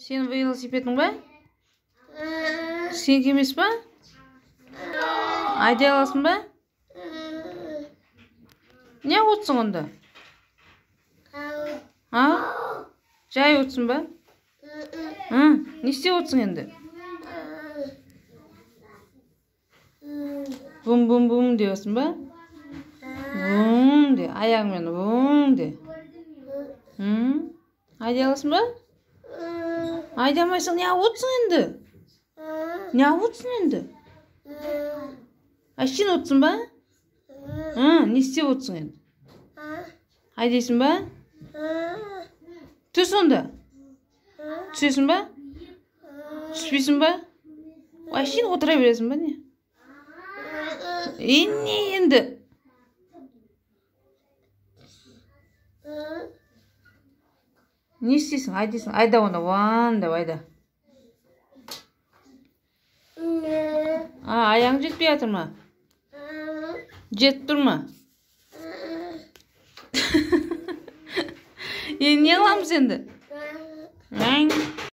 Сенің велосипедің ба? Сенікі емес па? Айдай аласың ба? Не отырсың онда? А? Жай отырсың ба? Не істеп отырсың енді? Бум бум бум деп отырсың ба? Бум де, аяғыңмен бум де. Айдай аласың ба? Айдамайсың, не отырсың енді? Не отырсың енді? Әшейін отырсың ба? Не істеп отырсың енді? Айдайсың ба? Түс онда. Түсесің ба? Түспейсің ба? Әшейін отыра бересің ба не? Не енді? Не істейсің? Айдайсың. Айда оны, ван деп айда. Аяғың жетпей жатыр ма? Жетіп тұр ма? Енді не қыламыз енді?